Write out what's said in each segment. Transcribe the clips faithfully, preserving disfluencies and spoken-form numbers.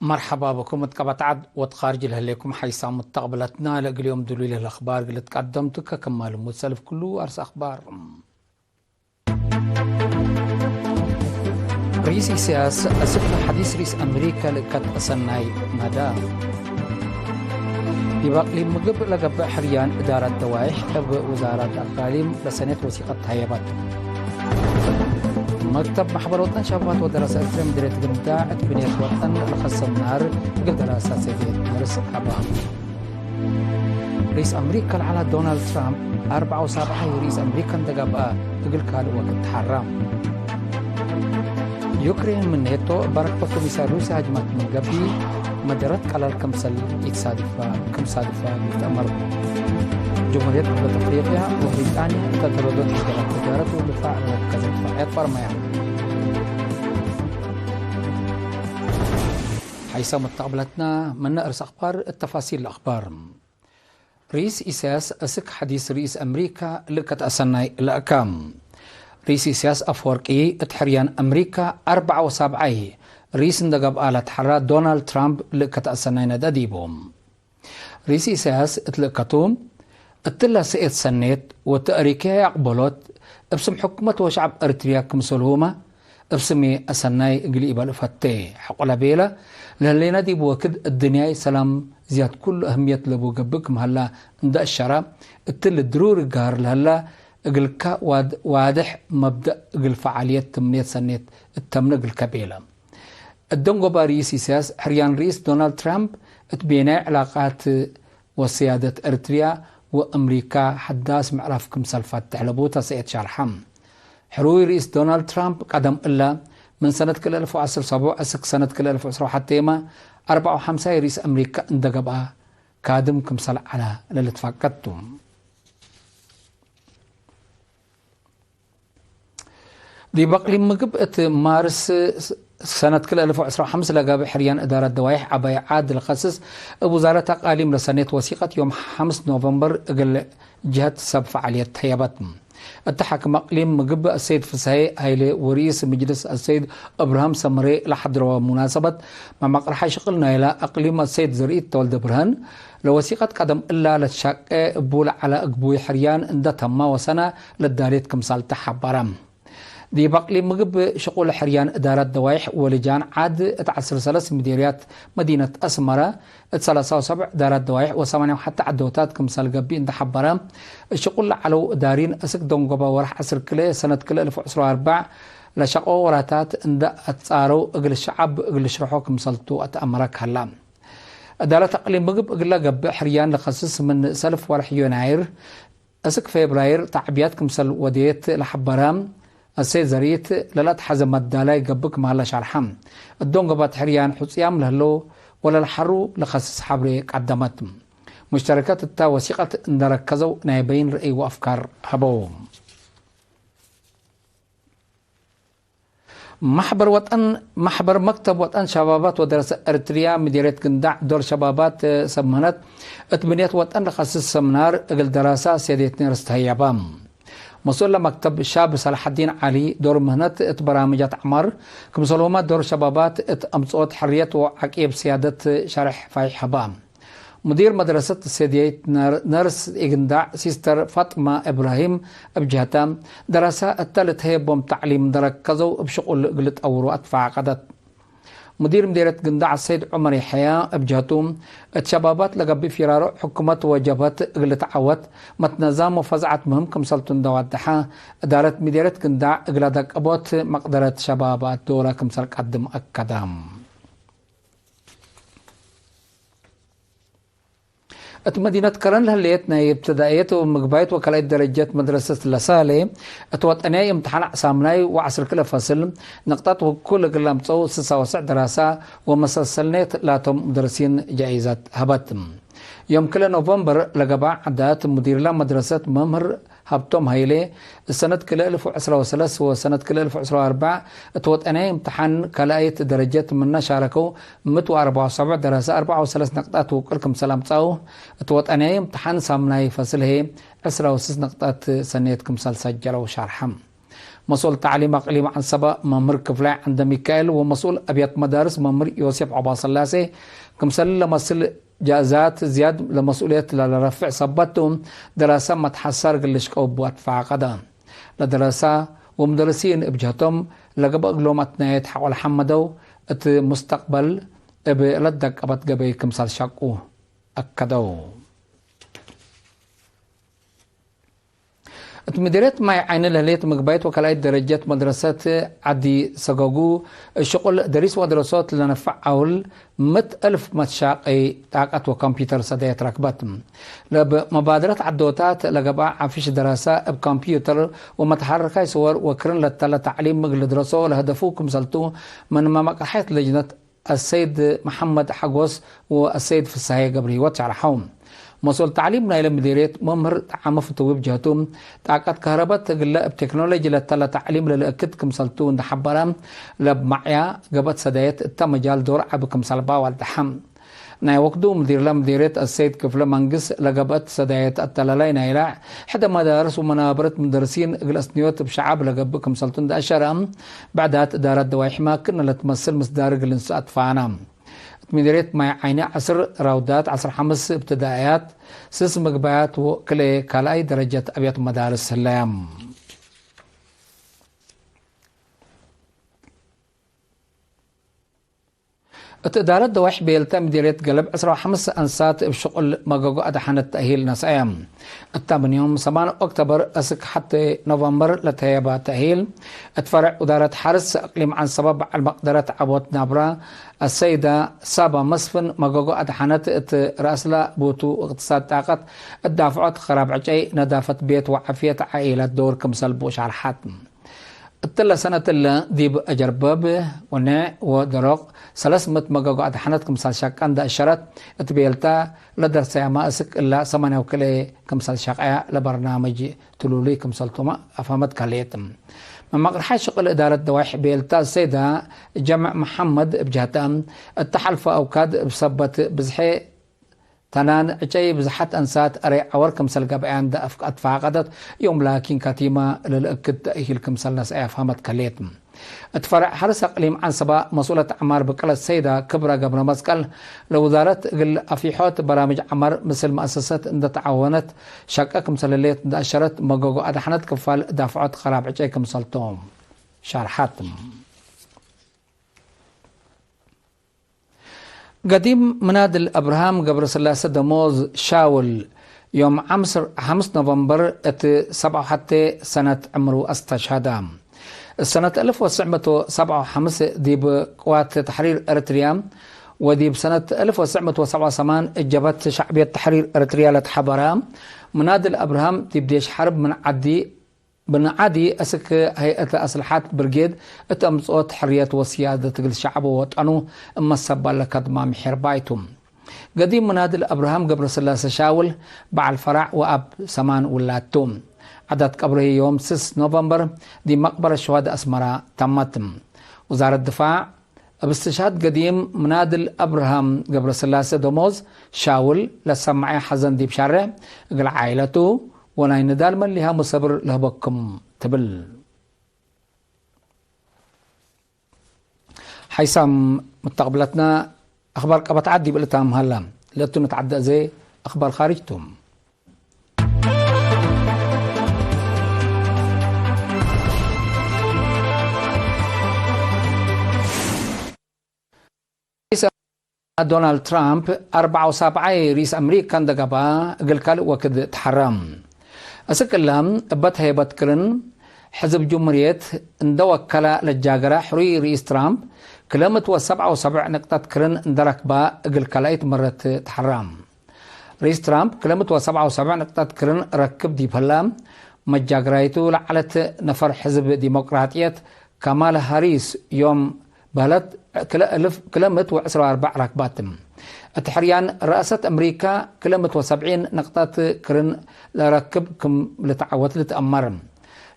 መርሐባ ብኩም እት ቀበት ዐድ ወእት ካርጅ ለህሌኩም ሓይሳም ሙተቅብለትና፣ ለእግል ዮም ድሉይ ለህለ አኽባር እግል ልትቀደምቱ ከክማል ሙድ ሰልፍ ክሉ አርስ አኽባር። ርኢስ ኢሳያስ አስክ ለሐዲስ ርኢስ አሜሪካ ልእከት አሰናይ ነዳ። ዲብ አቅሊም ምግብ ለገብእ ሕርያን እዳረት ደዋይሕ እብ ውዛረት አቃሊም ለሰኔት ወሲቀት ተሀየበት። መክተብ መሕበር ወጠን ሸባባት ወደረሰ ኤርትርያ ምድርየት ግንዳዕ እት ብንየት ወጠን ለከሰም ናር እግል ደራሳ ሰብየት መርስ ዐባ። ርኢስ አምሪካ ለዐላ ዶናልድ ትራምፕ አርበዓ ወሳብዓይ ርኢስ አምሪካ እንደ ገብአ እግል ካልእ ወክድ ተሐራ። ዩክሬን ምን ኔቶ በረክበቱ ሚሳይል ሩስያ ሀጅመት ምን ገብእ መደረት ቀላል ክምሰል ኢትሳድፋ፣ ክም ሳድፋ ኢተአመርኩ። ጀምሁርየት ቁርበት አፍሪቅያ ወብሪጣንያ እተ ተረዶት ሸገላት ተጃረት ወድፋዕ ለረከዘ ድፋዕያት ፈርመያ። ሐይሰ ሙተቅብለትና ምነ እርስ አኽባር እት ተፋሲል ለአኽባር። ርኢስ ኢሳያስ አስክ ሐዲስ ርኢስ አምሪካ ልእከት አሰናይ ለአካ። ርኢስ ኢሳያስ አፈወርቂ እት ሕርያን አምሪካ አርበዓ ወሳብዓይ ርኢስ እንደ ገብአ ለተሐራ ዶናልድ ትራምፕ ልእከት አሰናይ ነደ ዲቡ። ርኢስ ኢሳያስ እት ልእከቱ፣ እትለ ሰኤት ሰኔት ወተእሪክያይ አቅበሎት እብ ስም ሕኩመት ወሸዕብ ኤሪትርያ ክምሰልሁመ እብ ስሜ አሰናይ እግል ኢበል እፈቴ። ሐቆ ለቤለ ለህሌነ ዲብ ወክድ እድንያይ ሰላም ዝያድ ኩሉ አህምየት ለቡ ገብእ ክም ሀላ እንደ አሸረ፣ እትሊ ድሩሪ ጋር ለህላ እግልከ ዋድ-፣ ዋድሕ መብደእ እግል ፈዓልየት ትምኔት ሰኔት እተምነ እግልከ ቤለ። እደንጎባ ርኢስ ኢሳያስ፣ ሕርያን ርኢስ ዶናልድ ትራምፕ እት ቤናይ ዕላቃት ወስያደት ኤሪትርያ ወአምሪካ ሐዳስ ምዕራፍ ክምሰል ፈትሕ ለቡ ተሰኤት ሸርሐ። ሕሩይ ርኢስ ዶናልድ ትራምፕ ቀደም እለ፣ ምን ሰነት ክልኤ አልፍ ወዐስር ሰቡዕ እስክ ሰነት ክልኤ አልፍ ወዐስር ወሐቴመ፣ አርበዓ ወሐምሳይ ርኢስ አምሪካ እንደ ገብአ ካድም ክምሰል ዐለ ለልትፋቀድ ቱ። ዲብ አቅሊም ምግብ እት ማርስ ሰነት ክልኤ አልፍ ወዐስር ወሐምስ ለገብእ ሕርያን እዳረት ደዋይሕ ዐባይ ዓድ ለከስስ እብ ውዛረት አቃሊም ለሰኔት ወሲቀት ዮም ሐምስ ኖቨምበር እግል ጀህት ሰብ ፈዓልየት ተህየበት። እተ ሓክም አቅሊም ምግብ አሰይድ ፍስሐዬ ሀይሌ ወርኢስ ምጅልስ አሰይድ እብርሃም ሰመሬ ለሐድረወ ሙናሰበት መመቅረሐ ሽቅል ናይለ አቅሊም አሰይድ ዘርኢት ተወልደ ብርሀን ለወሲቀት ቀደም እላ ለትሻቄ እቡ ለዐለ እግቡይ ሕርያን እንደ ተመ ወሰነ ለዳሌት ክምሰል ተሐበረ። ዲብ አቅሊም ምግብ ሽቁል ሕርያን እዳረት ደዋይሕ ወልጃን ዓድ እት ዐስር ወሰለስ ምዴርያት መዲነት አስመረ እት ሰላሳ ወሰብዕ እዳረት ደዋይሕ ወሰማንያ ወሐተ ዐዶታት ክምሰል ገብእ እንደ ሐበረ፣ እት ሽቁል ለዐለው እዳሪን እስክ ደንጎበ ወርሕ ዐስር ክልኤ ሰነት ክልኤ አልፍ ወዐስር ወአርበዕ ለሸቀው ወራታት እንደ አትጻረው እግል ሸዐብ እግል ልሽርሖ ክምሰልቱ አትአመረ ከሀላ። እዳለት አቅሊም ምግብ እግለ ገብእ ሕርያን ለከስስ ምን ሰልፍ ወርሕ ዮናይር እስክ ፌብራይር ተዕብያት ክምሰል ወዴት ለሐበረ አሰይድ ዘርኢት፣ ለለአትሐዘ መዳላይ ገብእ ክማለ ሸርሐ። እት ደንጎባት ሕርያን ሕጹያም ለህለው ወለልሐሩ ለከስስ ሐብሬ ቀደመት። ሙሽተረከት እተ ወሲቀት እንደ ረከዘው ናይ በይን ረአይ ወአፍካር ሀበው። መሕበር ወጠን፣ መሕበር መክተብ ወጠን ሸባባት ወደረሰ ኤሪትርያ ምዲርየት ግንዳዕ ዶር ሸባባት ሰብ ምህነት እት ብንየት ወጠን ለከስስ ሰምናር እግል ደራሳ ሴዴት ኔርስ ተህየበ። መስኡል ለመክተብ ሻብ ሰላሐዲን ዐሊ ዶር ምህነት እት በራምጃት ዐማር ክምሰልሁመ ዶር ሸባባት እት አምጽኦት ሕርየት ወዐቂብ ስያደት ሸርሕ ፋይሕ ሀበ። ሙዲር መድረሰት ሴድየይት ነር-፣ ነርስ ኢግንዳዕ ሲስተር ፋጥማ እብራሂም እብ ጀህተ፣ ደረሰ እተ ልትሀየቦም ተዕሊም እንደ ረከዘው እብ ሽቁል እግል ጠውሩ አትፋቀደት። ሙዲር ምዴርየት ግንዳዕ ሰይድ ዑመር የሐያ እብ ጀህቱ፣ እት ሸባባት ለገብእ ፊራሮ ሕኩመት ወጀብሀት እግል ልትዓወት መትነዛም ወፈዝዐት ምህም ክምሰልቱ እንደ ዋደሐ፣ እዳረት ምዴርየት ግንዳዕ እግለ ደቀቦት መቅደረት ሸባባት ዶረ ክምሰል ቀድም አከደ። እት መዲነት ከረን ለህሌት ናይ እብትዳእየት ወምግባይት ወካልኣይት ደረጀት መድረሰት ለሳሌ፣ እት ወጠንያይ እምትሓን አቅሳም ናይ ወዐስር ክልኤ ፈስል፣ ነቅጣት ውኩል እግል ለምጸው ስሳ ወሰዕ ደራሳ ወመሰሰልኔት ላቶም ሙደርሲን ጃኢዘት ሀበት። ዮም ክልኤ ኖቨምበር ለገብአ ዓዳት፣ ሙዲርላ መድረሰት መምህር ሀብቶም ሀይሌ፣ እሰነት ክልኤ እልፍ ወዕስራ ወሰለስ ወሰነት ክልኤ እልፍ ወዕስራ ወአርበዕ እት ወጠንያይ እምትሓን ካልኣይት ደረጀት ምነ ሻረከው ምእት ወአርበዓ ወሰብዕ ደረሰ አርበዓ ወሰለስ ነቅጣት ውቅል ክምሰል አምጸው፣ እት ወጠንያይ እምትሓን ሳምናይ ፈስል ህዬ ዕስራ ወስስ ነቅጣት ሰኔት ክምሰል ሰጀለው ሸርሐ። መስኡል ተዕሊም አቅሊም ዐንሰበ መምህር ክፍላይ ዐንደሚካኤል ወመስኡል አብያት መዳርስ መምህር ዮሴፍ ዐባስላሴ፣ ክምሰል ለመስል ጃእዛት ዝያድ ለመስኡልየት ለለረፍዕ ሰበት ቱ፣ ደራሰ መትሐሰር እግል ልሽቀው እቡ አትፋቀደ። ለደረሰ ወሙደርሲን እብ ጀህቶም፣ ለገብአ እግሎም አትናየት ሐቆ ለሐመደው፣ እት ሙስተቅበል እብ ለትደቀበት ገበይ ክምሰል ሸቁ አከደው። እት ምዲርየት ማይ ዓይኒ ለህሌት ምግባይት ወከልኣይት ደረጀት መድረሰት ዐዲ ሰገጉ፣ እብ ሽቁል ደሪስ ወደረሶት ለነፈዕ አውል ምእት እልፍ መትሻቀይ ጣቀት ወኮምፒውተር ሰደየት ረክበት። ለእብ መባደረት ዐዶታት ለገብአ ዐፍሽ ደረሰ እብ ኮምፒውተር ወመትሐረካይ ስወር ወክርን ለተለ ተዕሊም እግል ልድረሶ ለህደፉ ክምሰልቱ፣ ምን መመቅርሐየት ለጅነት አሰይድ መሐመድ ሐጎስ ወአሰይድ ፍሳሄ ገብረሂወት ሸርሐው። መስኡል ተዕሊም ናይለ ምዲርየት መምህር ጠዓመ ፍትዊ ብጀህቱ፣ ጣቀት ከህረበት እግለ እብ ቴክኖሎጂ ለተለ ተዕሊም ለልእክድ ክምሰልቱ እንዴ ሐበረ፣ ለእብ ማዕያ ገብአት ሰዳየት እተ መጃል ዶር ዐቢ ክምሰልባ ዋልደሐ። ናይ ወክዱ ምዲርለ ምዲርየት አሰይድ ክፍለ መንግስ ለገብአት ሰዳየት አተላላይ ናይለ ሕደ መዳርስ ወመናብረት ሙደርሲን እግል አስንዮት እብ ሸዐብ ለገብእ ክምሰልቱ እንዴ አሸረ፣ ብዕዳት እዳረት ደዋይሕ ማክነ ለትመስል ምስዳር እግል እንሰአት ፋና። እት ምዲርየት ማይ ዓይኒ ዐስር ራውዳት፣ ዐስር ሐምስ እብትዳእያት፣ ስስ ምግባያት ወክልኤ ካልኣይ ደረጀት አብያት መዳርስ ህለየ። እት እዳረት ደዋይሕ ቤልተ ምዲርየት ገልብ ዕስራ ወሐምስ አንሳት እብ ሽቁል መገጎ አድሐነት ተእሂል ነስአየ። እተ ምን ዮም ሰማን ኦክቶበር እስክ ሐቴ ኖቨምበር ለተህየበ ተእሂል፣ እት ፈርዕ ውዳረት ሐርስ አቅሊም ዐንሰበ በዐል መቅደረት ዐቦት ናብራ አሰይዳ ሳባ መስፍን፣ መገጎ አድሐነት እት ረአስለ ቡቱ እቅትሳድ ጣቀት እት ዳፍዖት፣ ከራብ ዕጨይ፣ ነዳፈት ቤት ወዓፍየት ዓኢለት ዶር ክምሰል ቡ ሻርሐት። እትለ ሰነት እለ ዲብ አጀርበብ፣ ወኔዕ ወደሮቅ ሰለስ ምእት መገጎ አድሐነት ክምሰል ሸቀ እንዴ አሸረት እት ቤልተ፣ ለደርሰያመ እስክ እለ ሰማንያ ወክልኤ ክምሰል ሸቀየ ለበርናምጅ ትሉሉይ ክምሰልቱመ አፍሀመት ከሌት። መመቅርሐ ሽቅል እዳረት ደዋይሕ ቤልተ አሰይዳ ጀምዕ መሐመድ እብ ጀህተ፣ እተ ሐልፈ አውካድ እብ ሰበት ብዝሐ ተናን ዕጨይ ብዝሐት አንሳት አረይ ዐወር ክምሰል ገብአያ እንዴ አትፋቀደት፣ ዮም ላኪን ከቲመ ለልእክድ ተእሂል ክምሰል ነስአየ አፍሀመት ከሌት። እት ፈርዕ ሐርስ አቅሊም ዐንሰበ መስኡለት ዐማር ብቅለት ሰይዳ ክብረ ገብረመስቀል፣ ለውዛረት እግል አፊሖት በራምጅ ዐማር ምስል መአሰሰት እንዴ ተዓወነት ሸቀ ክምሰል ህሌት እንዴ አሸረት፣ መገጎ አድሐነት ክፋል ዳፍዖት ከራብ ዕጨይ ክምሰልቶም ሻርሐት። ገዲም ምናድል አብርሃም ገብረስላሰ ደሞዝ ሻውል፣ ዮም ሐምስ ኖቨምበር እት ሰብዓ ወሐቴ ሰነት ዕምሩ አስተሽሀደ። ሰነት አልፍ ወትስዕ ምእት ወሰብዓ ወሐምስ ዲብ ቅዋት ተሕሪር ኤረትርያ ወዲብ ሰነት አልፍ ወትስዕ ምእት ወሰብዓ ወሰማን እብ ጀብሀት ሸዕብየት ተሕሪር ኤረትርያ ለትሐበረ ምናድል አብርሃም፣ ዲብ ዴሽ ሐርብ ምን ዐዲ ምን ዐዲ እስክ ሀይአት አስልሐት ብርጌድ እት አምጽኦት ሕርየት ወስያደት እግል ሸዐብ ወወጠኑ እመ ሰባለ ከድማም ሔርባይ ቱ። ገዲም ምናድል አብርሃም ገብረስላሰ ሻውል በዐል ፈራዕ ወአብ ሰማን ውላድ ቱ። ዐዳት ቀብሩ ህዬ ዮም ስስ ኖቨምበር ዲብ መቅበረት ሸሁደ አስመራ ተመት። ውዛረት ድፋዕ፣ እብ እስትሽሃድ ገዲም ምናድል አብርሃም ገብረስላሰ ደሞዝ ሻውል ለሰመዐ ሐዘን ዲብ ሻሬዕ እግል ዓኢለቱ ወናይ ንዳል መሊሃሙ ሰብር ለህበኩም ትብል። ሓይሳም መተቅብለትና፣ አኽባር ቀበት ዐድ ዲብ እልታም ሀላ። ለቱ ንትዓደ አዜ አኽባር ካርጅ ቱ። ዶናልድ ትራምፕ፣ አርበዓ ወሳብዓይ ርኢስ አምሪካ እንደ ገብአ፣ እግል ካልእ ወክድ ተሐረ። አስክ እለ፣ እበ ተህየበት ክርን ሕዝብ ጅምሁርየት እንደ ወከለ ለጃገረ ሕሩይ ርኢስ ትራምፕ፣ ክለ ምእት ወሰብዓ ወሰብዕ ንቅጠት ክርን እንደ ረክበ፣ እግል ካልኣይት መረት ተሐረ። ርኢስ ትራምፕ ክለ ምእት ወሰብዓ ወሰብዕ ንቅጠት ክርን ረክብ ዲብ ህለ፣ መጃግራይቱ ለዐለት ነፈር ሕዝብ ዲሞቅራጥየት ካማላ ሃሪስ ዮም በህለት፣ ክለ እልፍ፣ ክለ ምእት ወዕስራ ወአርበዕ ረክበት። እት ሕርያን ረአሰት አምሪካ ክለ ምእት ወሰብዒን ንቅጠት ክርን ለረክብ ክም ልትዓወት ልትአመር።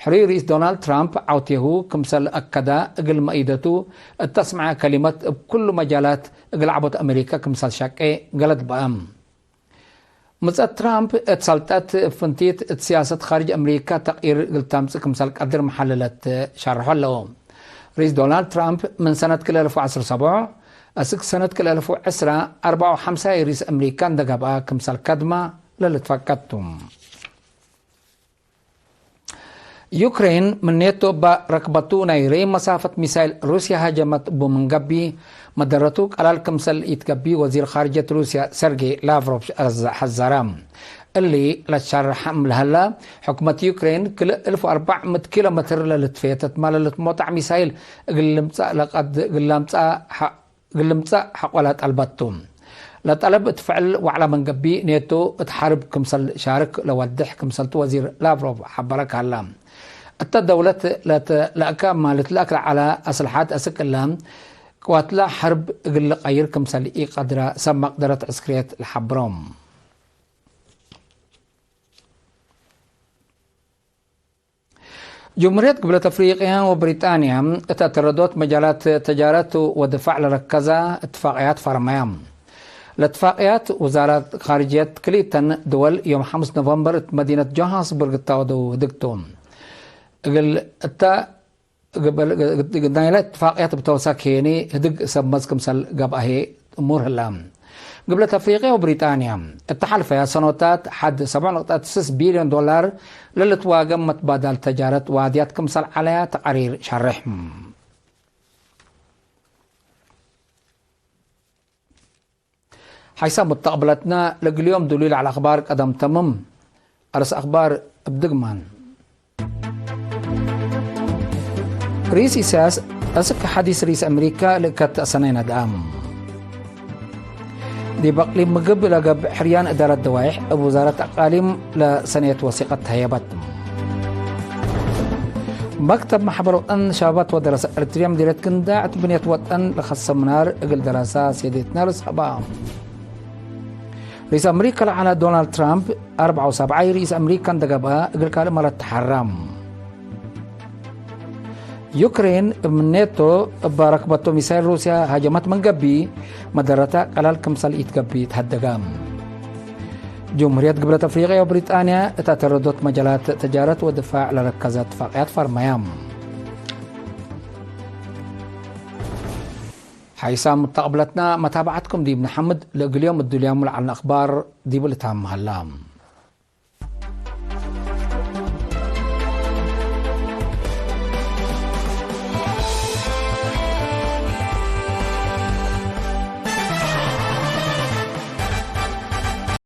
ሕሩይ ርኢስ ዶናልድ ትራምፕ ዐውቴሁ ክምሰል አከደ፣ እግል መእይደቱ እት ተስምዐ ከሊመት እብ ኩሉ መጃላት እግል ዐቦት አምሪካ ክምሰል ሸቄ ገለድ በአ። ምጽአት ትራምፕ እት ሰልጠት፣ እብ ፍንቲት እት ሲያሰት ካርጅ አምሪካ ተቅይር እግል ተምጽእ ክምሰል ቀድር መሐለለት ሸርሖ ዐለው። ርኢስ ዶናልድ ትራምፕ ምን ሰነት ክልኤ አልፍ ወዐስር ሰቦዕ እስክ ሰነት ክልኤ አልፍ ወዐስራ፣ አርበዕ ወሐምሳይ ርኢስ አምሪካ እንደ ገብአ ክምሰል ከድመ ለልትፈቀድ ቱ። ዩክሬን ምን ኔቶ እበ ረክበቱ ናይ ረይም መሳፈት ሚሳይል ሩስያ ሃጀመት እቡ ምን ገብእ፣ መደረቱ ቀላል ክምሰል ኢትገብእ ወዚር ካርጅየት ሩስያ ሰርጌ ላቭሮቭ ሐዘረ። እሊ ለትሸርሐ እም ለሀለ፣ ሕኩመት ዩክሬን ክልኤ እልፍ ወአርበዕ ምእት ኪሎ ሜትር ለልትፌተት መለለት ሞጣዕ ሚሳይል እግል ልምጸእ ለቀድ-፣ እግል ለምጸእ ሐ-፣ እግል ልምጸእ ሐቆለ ጠልበት ቱ። ለጠለብ እት ፍዕል ወዕለ ምን ገብእ፣ ኔቶ እት ሐርብ ክምሰል ሻርክ ለወድሕ ክምሰልቱ ወዚር ላቭሮቭ ሐበረ ከሀለ። እተ ደውለት ለተ-፣ ለአከ እመ ልትለአክ ለዐለ አስልሐት አስክ እለ ቅዋትለ ሐርብ እግል ልቀይር ክምሰል ኢቀድረ ሰብ መቅደረት ዕስክርየት ለሐብሮ። ጅምሁርየት ግብለት አፍሪቅያ ወብሪጣንያ እት አተረዶት መጃላት ተጃረት ወድፋዕ ለረከዘ እትፋቅያት ፈርመያ። ለእትፋቅያት ውዛራት ካርጅየት ክልኢተን ድወል ዮም ሐምስ ኖቨምበር እት መዲነት ጆሃንስቡርግ እታወደው ህድግ ቱ። እግል እተ ግብ-፣ ግዳይለ እትፋቅያት እብ ተወሳክ ሄኒ ህድግ ሰብ መዝ ክምሰል ገብአ ህዬ እሙር ህለ። ግብለት አፍሪቅያ ወብሪጣንያ እተ ሐልፈያ ሰኖታት ሐድ ሰብዕ ነቅጠት ስስ ቢልዮን ዶላር ለልትዋገም መትባዳል ተጃረት ዋድያት ክምሰል ዐለያ ተቃሪር ሸርሕ። ሐይሳም ሙተቅብለትነ ለእግል ዮም ዱሉይ ለዐለ አክባር ቀደም ተምም። አርስ አክባር እብ ድግማን። ርኢስ ኢሳያስ አስክ ሐዲስ ርኢስ አሜሪካ ለእከት አሰነይ ነድአም። ዲብ አቅሊም ምግብ ለገብእ ሕርያን እዳረት ደዋይሕ እብ ውዛረት አቃሊም ለሰኔት ወሲቀት ተሀየበት። መክተብ መሕበር ወጠን ሸባባት ወደረሰ ኤረትርያ ምዲርየት ግንዳዕ እት ብንየት ወጠን ለከሰም ናር እግል ደረሳ ሴዴት ናር ሰባ። ርኢስ አምሪካ ለዐለ ዶናልድ ትራምፕ አርበዕ ወሰብዓይ ርኢስ አምሪካ እንደ ገብአ እግል ካልእ መረት ተሐራ። ዩክሬን እብ ኔቶ እበ ረክበቶ ሚሳይል ሩስያ ሃጀመት ምን ገብእ፣ መደረተ ቀላል ክምሰል ኢትገብእ ተሀደገ። ጅምሁርየት ግብለት አፍሪቅያ ወብሪጣንያ እት አተረዶት መጃላት ተጃረት ወድፋዕ ለረከዘ እትፋቅያት ፈርመያ። ሐይሳም ሙተቅብለትና መታብዐትኩም ዲብ ነሐምድ፣ ለእግል ዮም እዱልያሙ ለዐልነ አክባር ዲቡ ልታም ሀላ።